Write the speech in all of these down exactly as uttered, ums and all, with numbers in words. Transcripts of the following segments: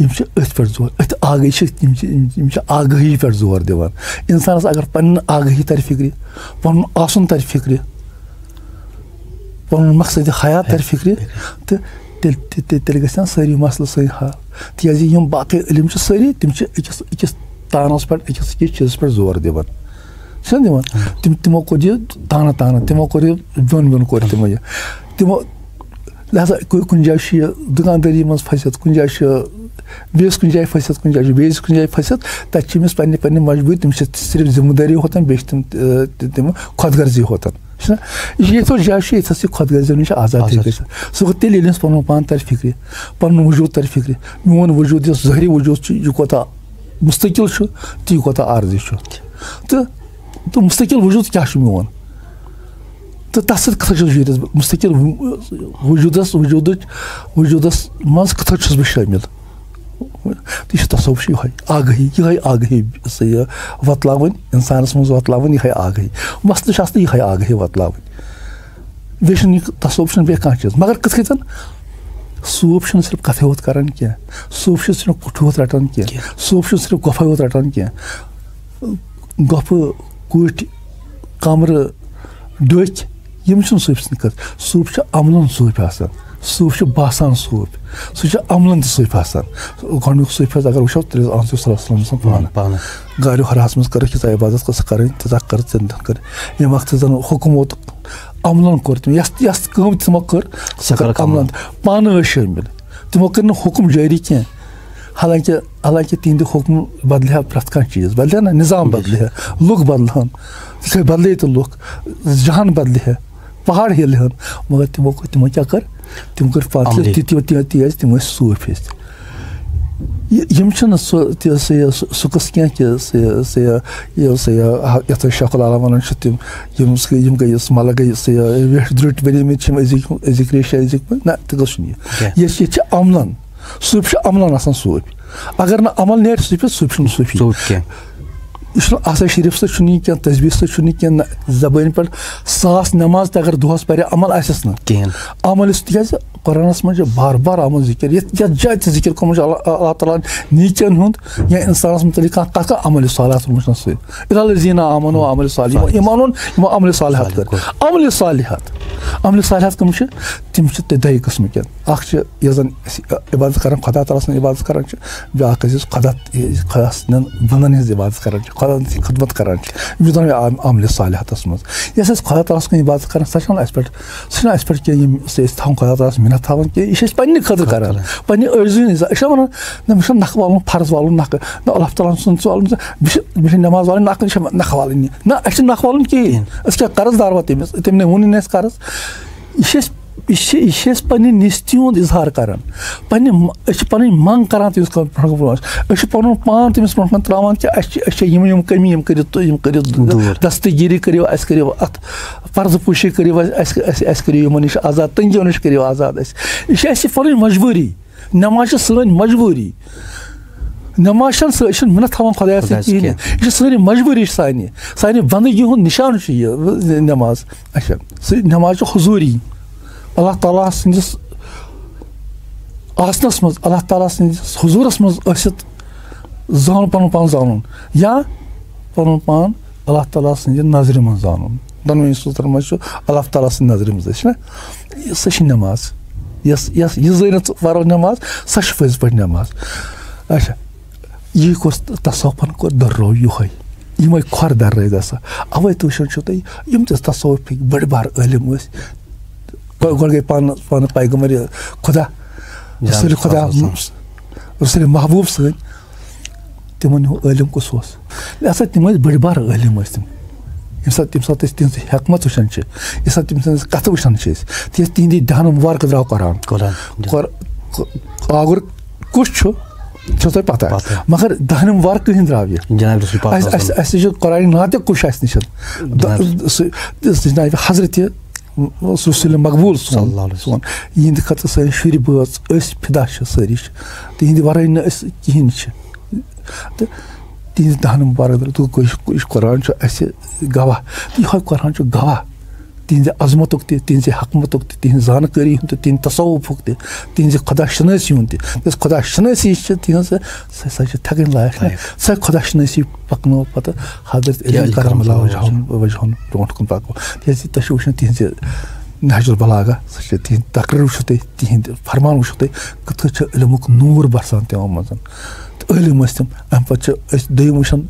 یِم چھِ أتھۍ پٮ۪ٹھ زور، أتھۍ آگٲہی چھِ، یِم چھِ، یِم چھِ آگٲہی پٮ۪ٹھ زور دِوان۔ اِنسانَس اگر پَنٕنۍ آگٲہی تَرِ فِکرِ، پَنُن آسُن تَرِ فِکرِ، پَنُن مقصد حیات تَرِ فِکرِ، تہٕ تیٚلہِ، تیٚلہِ، تیٚلہِ گژھن سٲری مسلہٕ سٲنۍ حل۔ تِکیٛازِ یِم باقٕے علم چھِ سٲری، تِم چھِ أکِس، أکِس تانَس پٮ۪ٹھ، أکِس، أکِس چیٖزَس پٮ۪ٹھ زور دِوان۔ چھِنہ دِوان؟ تِم، تِمو کوٚر یہِ تانہٕ تانہٕ، تِمو کوٚر یہِ بیوٚن بیوٚن کوٚر تِمو یہِ۔ تِمو، لہذا کُ-، کُنہِ جایہِ چھُ یہِ دُکاندٲری منٛز پھٔسِتھ، کُنہِ جایہِ چھُ بیٚیِس کُنہِ جایہِ پھٔسِتھ، کُنہِ جایہِ چھُ بیٚیِس کُنہِ جایہِ پھٔسِتھ، تَتہِ چھِ أمِس پنٛنہِ، پنٛنہِ مجبوٗری، تٔمِس چھِ صرف ذِمہٕ دٲری ہوتَن، بیٚیہِ چھِ تِم، تہٕ، تِم خۄد غرضی ہوتَن۔ چھُنہ؟ یہِ چھِ یِتھ پٲٹھۍ جایہِ چھِ، ییٚتہِ ہَسا یہِ خۄد غرضی نِش آزاد ہیٚکہِ آزاد۔ گٔژھِتھ۔ سُہ گوٚو تیٚلہِ، ییٚلہِ أمِس پَنُن پان تَرِ فِکرِ، پَنُن وجوٗد تَرِ فِکرِ، میون وجوٗد، یُس ظٲہری وجوٗد چھُ، یہِ کوٗتاہ مُستقل چھُ، تہٕ یہِ کوٗتاہ عارضی چھُ۔ تہٕ، تہٕ مُستقل وجوٗد کیٛاہ چھُ میون؟ تہٕ تَتھ سۭتۍ کِتھ پٲٹھۍ چھُس بہٕ جُڑِتھ؟ مُستقل وجوٗدَس، وجوٗدٕچ، وجوٗدَس منٛز کِتھ پٲٹھۍ چھُس بہٕ شٲمِل؟ تہٕ یہِ چھُ تصوف، چھُ یِہوٚے آگٲہی، یِہوٚے آگٲہی سا یہِ وۄتلاوٕنۍ، اِنسانَس منٛز وۄتلاوٕنۍ یِہوٚے آگٲہی۔ مسلہٕ چھُ آسان یِہوٚے آگٲہی وۄتلاوٕنۍ۔ بیٚیہِ چھُنہٕ یہِ تصوف چھُنہٕ بیٚیہِ کانٛہہ چیٖز۔ مگر کِتھ کٔنۍ؟ صوف چھُنہٕ صرف کَتھٕے یوت کَران کینٛہہ، صوف چھُنہٕ صرف کُٹھِ یوت رَٹان کینٛہہ، کینٛہہ۔ صوف چھُنہٕ صرف گۄپھَے یوت رَٹان کینٛہہ۔ گۄپھٕ، کُٹھۍ، کَمرٕ، ڈٔکھۍ، یِم چھِنہٕ صوٗفۍ سٕنٛدۍ خٲطرٕ۔ صوٗفۍ چھِ عملن صوٗفۍ آسان۔ صوٗفۍ چھِ باسان صوٗفۍ۔ سُہ چھُ عملن تہِ صوٗفۍ آسان۔ گۄڈٕنیُک صوٗفۍ حظ اگر وٕچھو، تیٚلہِ حظ آو صلی اللہ علیہ وسلم پانہٕ۔ پانہٕ۔ غارِ حراہَس منٛز کٔرٕکھ ییٖژاہ عبادت، کۭژاہ کَرٕنۍ، تیٖژاہ کٔر، تٔمۍ کٔر۔ ییٚمہِ وقتہٕ زَن حُکُم ووت، عملن کوٚر تٔمۍ۔ یۄس، یۄس کٲم تِمو کٔر، سۄ سۄ کٔر کٔرٕکھ عملن۔ عملن۔ پانہٕ ٲسۍ شٲمِل۔ تِمو کٔر نہٕ حُکُم جٲری کینٛہہ۔ حالانکہ، حالانکہ تِہنٛدِ حُکمہٕ بدلہِ ہا پرٛٮ۪تھ کانٛہہ چیٖز، بدلہِ ہا نہ، نظام بدلہِ ہا، لُکھ بدلہٕ ہن، تِتھے بدلے تہٕ لُکھ، جہان بدلہِ ہا، پہاڑ ہِلہِ ہن، مگر تِمو کوٚر، تِمو کیٛاہ کٔر؟ تِم کٔر پانہٕ عملی۔ تہِ-، تہِ-، تہِ-، تِکیٛازِ تِم ٲسۍ صوٗفۍ ٲسۍ۔ یہِ-، یِم چھِنہٕ سُہ، تہِ، سُہ، یہِ، سُہ، سُہ قٕصہٕ کینٛہہ کہِ سُہ، یہِ، سُہ، یہِ، یہِ، سُہ، یہِ، ہا، یَتھ أسۍ شیخ العالم وَنان چھِ، تِم، یِم سُہ، یِم گٔے یُس مطلب گٔے یُس یہِ ویٹھۍ درٛٹۍ بَنیمٕتۍ چھِ یِم أزِکۍ، أزِکۍ ریشہِ أزِکۍ پٲٹھۍ۔ نہ، تہِ گوٚژھ نہٕ یہِ۔ کینٛہہ۔ یہِ، یہِ چھِ عملن۔ صوٗفۍ چھِ عملن آسان صوٗفۍ۔ اگر نہٕ عمل نیرِ صوٗفِس، صوٗفۍ چھُنہٕ صوٗفی۔ صوٗفۍ کینٛہہ۔ یہِ چھُنہٕ آسان شریٖف سۭتۍ چھُنہٕ یہِ کینٛہہ، تسبیٖح سۭتۍ چھُنہٕ یہِ کینٛہہ، نہ، زبٲنۍ پٮ۪ٹھ ساس نٮ۪ماز تہِ اگر دۄہس پرِ، عمل آسٮ۪س نہٕ۔ کِہیٖنۍ۔ عمل یُس، تِکیٛازِ قرآنس منٛز چھِ بار بار آمُت ذِکِر، یَتھ، یَتھ جایہِ تہِ ذِکِر کوٚرمُت چھُ اللہ، اللہ تعالیٰ ہن نیکن ہُنٛد یا اِنسانس مُتعلق کانٛہہ کَتھ، کانٛہہ عمل صالحات ووٚنمُت چھُنہٕ سۭتۍ۔ الا الذین آمنوا وعملوا الصالحات، یِمو ایمان اوٚن، یِمو عمل صالحات کٔر۔ عمل صالحات۔ عمل صالحات کٕم چھِ؟ تِم چھِ تہِ دۄیہِ قٕسمہٕ کٮ۪ن۔ اکھ چھِ یۄس زن أسۍ عبادت کران، خدا تعالیٰ سٕنٛز عبادت کران چھِ، بیٛاکھ ٲسۍ أسۍ خدا، خدا سٕنٛدٮ۪ن بنٛدن ہٕنٛز عبادت کران چھِ، خدا سٕنٛز خدمت کران چھِ۔ یِم چھِ دۄنوَے عام-، عاملہِ صالحاتس منٛز۔ یۄس أسۍ خدا تعالیٰ سٕنٛز عبادت کران، سۄ چھَنہٕ اَسہِ پٮ۪ٹھ، سُہ چھُنہٕ اَسہِ پٮ۪ٹھ کینٛہہ، یِم سُہ أسۍ تھاوُن خدا تعالیٰ ہس مِنت تھاوان کینٛہہ، یہِ چھِ أسۍ پننہِ خٲطرٕ کران، پننہِ عٲجزی ہٕنٛز۔ أسۍ چھِنہ وَنان، نہ، مےٚ چھُنہٕ نکھٕ والُن، فرض والُن نکھٕ، نہ، اللہ تعالیٰ سُنٛد ژٕ والُن، مےٚ چھِ، مےٚ چھِ نٮ۪ماز والٕنۍ نکھٕ، مےٚ چھِ نکھٕ والٕنی۔ نہ، اَسہِ چھِ نکھٕ والٕنۍ کِہیٖنۍ۔ أسۍ کیٛاہ قرض دار وَ تٔمِس؟ تٔمۍ نے ووٚنُے نہٕ اَسہِ قرض۔ یہِ چھِ أسۍ، یہِ چھِ، یہِ چھِ أسۍ پننہِ نیستی ہُنٛد اظہار کران۔ پننہِ م-، أسۍ چھِ پنٕنۍ منٛگ کران تٔمِس برونٛہہ کُن۔ أسۍ چھِ پنُن پان تٔمِس برونٛہہ کُن تراوان کہِ اَسہِ چھِ، أسۍ چھِ یِم، یِم کٔمی، یِم کٔرِو تُہۍ، یِم کٔرِو دوٗر۔ دستگیٖری کٔرِو، اَسہِ کٔرِو اَتھ پردٕ پوشی کٔرِو، اَسہِ، اَسہِ، اَسہِ، اَسہِ کٔرِو یِمن نِش آزاد، تنگیو نِش کٔرِو آزاد اَسہِ۔ یہِ چھِ اَسہِ پنٕنۍ مجبوٗری۔ نٮ۪ماز چھِ سٲنۍ مجبوٗری۔ نٮ۪ماز چھَنہٕ سٲ-، أسۍ چھِنہٕ مِنت تھاوان خۄدایَس سۭتۍ خۄدایَس کِہیٖنۍ۔ کینٛہہ۔ یہِ چھِ سٲنۍ مجبوٗری، چھِ سانہِ، سانہِ بندگی ہُنٛد نِشان چھُ یہِ، یہِ نٮ۪ماز۔ اچھا، سُہ نٮ۪ماز چھِ حضوٗری۔ اللہ تعالیٰ سٕنٛدِس آسنَس منٛز، اللہ تعالیٰ سٕنٛدِس حضوٗرَس منٛز ٲسِتھ زانُن، پَنُن پان زانُن، یا پَنُن پان اللہ تعالیٰ سٕنٛدِ نظرِ منٛز زانُن۔ دۄنوٕنی صوٗرتَن منٛز چھُ اللہ تعالیٰ سٕنٛدِ نظرِ منٛز، چھِنہ؟ سۄ چھِ نٮ۪ماز۔ یۄس، یۄس یہِ زٲنِتھ ژٕ پَرو نٮ۪ماز، سۄ چھِ پٔزۍ پٲٹھۍ نٮ۪ماز۔ اچھا، یہِ کوٚر تصوفن کوٚر درٛو یِہوٚے، یِمَے کھۄر درٛٲے گژھان۔ اَوَے تُہۍ وٕچھان چھِو تُہۍ، یِم تہِ تصوفٕکۍ بٔڑۍ بار عٲلِم ٲسۍ، گۄ-، گۄڈٕ گٔے پانہٕ، پانہٕ پیغمبر خدا، جناب رسول خدا، صلی اللہ علیہ وسلم۔ رسول محبوب سۭتۍ۔ تِمن ہُنٛد عٲلِم کُس اوس؟ یہِ ہسا تِم ٲسۍ بٔڑۍ بار عٲلِم ٲسۍ تِم۔ ییٚمہِ ساتہٕ، ییٚمہِ ساتہٕ أسۍ تِہنٛز حکمت وٕچھان چھِ، ییٚمہِ ساتہٕ تِم تِہنٛز کتھٕ وٕچھان چھِ أسۍ، تِکیازِ تِہنٛدی دہن مبارک درٛاو قرآن۔ قرآن۔ قر-، آگُر کُس چھُ؟ چھو تۄہہِ پتہ؟ پتہ۔ مگر دہن مبارک کٕہٕنٛدۍ درٛاو یہِ؟ جناب رسول پاک اَسہِ، صلی اللہ علیہ اَسہِ، اَسہِ چھُ قرآن ناتِق کُس چھُ اَسہِ نِش؟ جناب۔ سُہ، سُہ جناب حضرت سُہ سُلہِ مقبوٗل سون، صلی اللہ علیہ وسلم۔ سون۔ یِہِنٛدِ خٲطرٕ سٲنۍ شُرۍ بٲژ أسۍ فِدا چھِ سٲری چھِ۔ تہٕ یِہِنٛدِ وَرٲے نہٕ أسۍ کِہیٖنۍ چھِ۔ تہٕ تِہِنٛدِ دَہَن مُبارک دَرٕ تہٕ کٲشِر، یُس قرآن چھُ اَسہِ گواہ۔ تہٕ یِہوٚے قرآن چھُ گواہ۔ تِہنٛزِ عظمتُک تہِ، تِہنٛزِ حکمتُک تہِ، تِہنٛزِ زانکٲری ہُنٛد تہِ، تِہنٛدِ تصوفُک تہِ، تِہنٛزِ خۄدا شنٲسی ہُنٛد تہِ۔ یۄس خۄدا شنٲسی چھِ تِہنٛز، سۄ، سۄ چھِ تھکٕنۍ لایق نہ۔ لایق۔ سۄ خۄدا شنٲسی پکنٲو پتہٕ حضرت علی علی کرم کرم اللہ اللہ وجہن، وجہن برونٛٹھ کُن پکو۔ تِکیازِ تۄہہِ چھِو وٕچھان تِہنٛزِ نہج البلاغہ، سۄ چھِ تِہنٛدِ تقریر وٕچھِو تُہۍ، تِہنٛدِ فرمان وٕچھِو تُہۍ، کِتھ کٔنۍ چھِ علمُک نوٗر بسان تِمن منٛز۔ تہٕ عٲلِم ٲسۍ تِم۔ اَمہِ پتہٕ چھِ أسۍ دوٚیِم وٕچھان،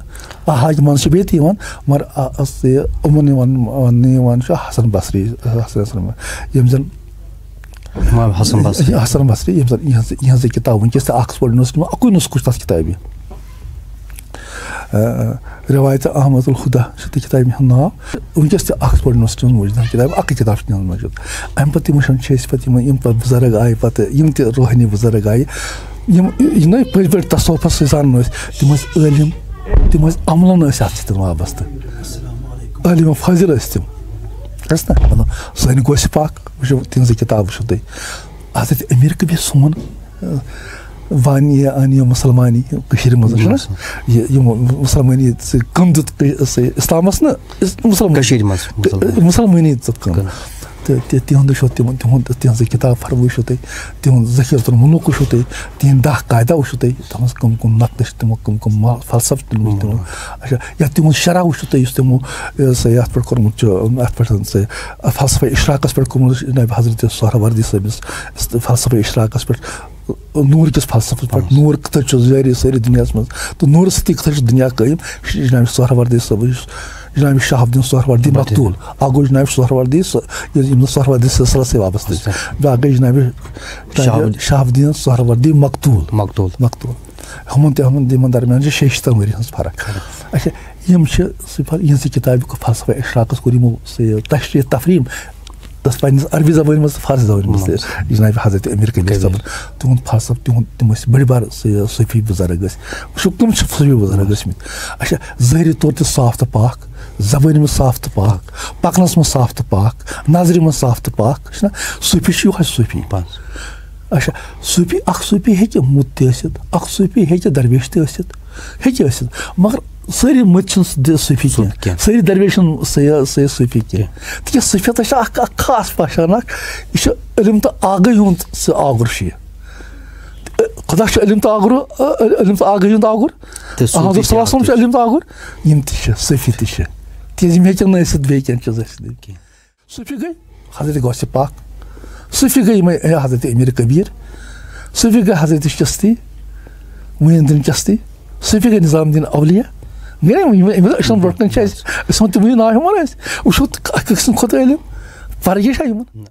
آ، حاج منصوٗب ییٚتہِ یِوان، مگر آ، اَص-، یہِ یِمن یِوان، یِوان چھُ حسن بصری، حسن بصری، یِم زن امام حسن بصری۔ حسن بصری، یِم زن یِہنٛز، یِہنٛزٕے کِتاب وٕنکیٚس تہِ آکسفورڈ یونیورسٹی منٛز اَکُے نسخہٕ چھُ تَتھ کِتابہِ۔ آ، روایت احمد الہدا چھِ تہِ کِتابہِ ہُنٛد ناو۔ وٕنکیٚس تہِ آکسفورڈ یونیورسٹی منٛز موٗجوٗد، کِتاب، اَکٕے کِتاب چھِ تِہنٛز موٗجوٗد۔ اَمہِ پتہٕ تِم وٕچھان چھِ أسۍ پتہٕ یِمن، یِم پتہٕ بُزرگ آیہِ پتہٕ، یِم تہِ روحٲنی بُزرگ آیہِ، یِم، یِم نَے پٔرۍ پٔرۍ تصوفس سۭتۍ زانان ٲسۍ، تِم ٲسۍ عٲلِم، تِم ٲسۍ عملن ٲسۍ اَتھ سۭتۍ وابستہٕ۔ عٲلِم فٲضِل ٲسۍ تِم۔ ٲسۍ نہ؟ مطلب، سٲنۍ غوث پاک، وٕچھِو، تِہنٛزٕے کِتاب وٕچھِو تُہۍ۔ حضرت امیر کبیر سون، آ، وانی آنی مسلمانی کٔشیٖرِ منٛز چھُنہ؟ یہِ، یِم مسلمٲنی سۭتۍ کٔم دیُت کٔ-، سۭتۍ اِسلامَس نہٕ، اِس-، مسلمان۔ کٔشیٖرِ منٛز مسلمان۔ مسلمٲنی دیُت کٔم۔ کٔم۔ تہٕ تہِ-، تِہُنٛد وٕچھو تِمن، تِہُنٛد، تِہنٛزٕے کِتاب فرمٲے وٕچھو تُہۍ، تِہُنٛد ذخیرۃ الملوک وٕچھو تُہۍ، تِہنٛدۍ دَہ قاعدہ وٕچھو تُہۍ، تَتھ منٛز کٕم کٕم نقطہٕ چھِ تِمو، کٕم کٕم ما-، فلسفہٕ تُلمٕتۍ تِمو۔ اچھا، یا تِہُنٛد شرح وٕچھو تُہۍ، یُس تِمو، یہِ سا یہِ اَتھ پٮ۪ٹھ کوٚرمُت چھُ، اَتھ پٮ۪ٹھ سا یہِ فلسفہ اشراقس پٮ۪ٹھ کوٚرمُت جناب حضرت سہروردی صٲبس، فلسفہ اشراقس پٮ۪ٹھ، نور کِس فلسفس پٮ۪ٹھ، نور کِتھٕ چھُ جٲری سٲری دُنیاہس منٛز، تہٕ نورٕ سۭتی کِتھٕ چھُ دُنیا قٲیِم۔ جناب سہروردی صٲب، یُس جناب شہاب الدین سہروردی مقتول، اکھ گوٚو جناب سہروردی صٲ-، یُس یِم سہروردی سلسلس سۭتۍ وابستہٕ، اچھا۔ بیٛاکھ گٔے جناب، جناب شہاب الدین۔ شہاب الدین سہروردی مقتول۔ مقتول۔ مقتول۔ ہُمن تہٕ ہُمن، یِمن درمیان چھِ شیٚیہِ شیٖتن ؤری ہٕنٛز فرق۔ اچھا، یِم چھِ سُہ فل-، یِہٕنٛزِ کِتابہِ کوٚر فلسفہ اشراقس کوٚر یِمو سُہ یہِ تشریح تفریح، تَتھ پننِس عربی زبٲنۍ منٛز تہٕ فارسی زبٲنۍ منٛز تہِ۔ منٛز۔ جناب حضرت امیر کبیر کبیر۔ صٲبن، تِہُنٛد فلسفہٕ، تِہُنٛد، تِم ٲسۍ بٔڑۍ بار سُہ یہِ صوفی بُزرگ ٲسۍ۔ وٕچھِو، تِم چھِ صوفی بُزرگ ٲسۍ مٕتۍ۔ اچھا، ظٲہری طور تہِ صاف تہٕ پاک، زبٲنۍ منٛز صاف تہٕ پاک، پکنس منٛز صاف تہٕ پاک، نظرِ منٛز صاف تہٕ پاک، چھُنہ؟ صوفی چھُ یِہوٚے صوفی۔ بس۔ اچھا، صوفی، اکھ صوفی ہیٚکہِ مُت تہِ ٲسِتھ، اکھ صوفی ہیٚکہِ درویش تہِ ٲسِتھ، ہیٚکہِ ٲسِتھ، مگر سٲری مٔتۍ چھِنہٕ ص-، صوفی صوفی کینٛہہ۔ کینٛہہ۔ سٲری درویش چھِنہٕ سید، سید صوفی کینٛہہ۔ کینٛہہ۔ تِکیٛازِ صوفیتس چھِ اکھ، اکھ خاص پہچان اکھ، یہِ چھُ علم تہٕ آگہی ہُنٛد سُہ آگُر چھُ یہِ۔ خۄدا چھُ علم تہٕ آگُر، علم تہٕ آگہی ہُنٛد آگُر۔ تہٕ صوفی احمد تہِ صلی اللہ علیہ وسلم چھُ آگُر۔ علم تہٕ آگُر، یِم تہِ چھِ، صوفی تہِ چھِ۔ تِکیٛازِ یِم ہیٚکن نہٕ ٲسِتھ بیٚیہِ کینٛہہ چیٖز ٲسِتھ۔ کینٛہہ۔ صوفی گٔے حضرت غوث پاک، صوفی گٔے یِمے حضرت امیر کبیر، صوفی گٔے حضرت چستی، معین الدین چستی، صوفی گٔے نظام الدین اولیاء۔ گٔے نا یِم، یِم، یِم أسۍ چھِنہٕ برونٛٹھ کَنہِ چھِ اَسہِ، أسۍ وَنو تِمنٕے ناو ہٮ۪مو نا أسۍ، وٕچھو تہٕ اَکھ أکۍ سٕنٛدِ کھۄتہٕ علم، فرق چھا یِمن؟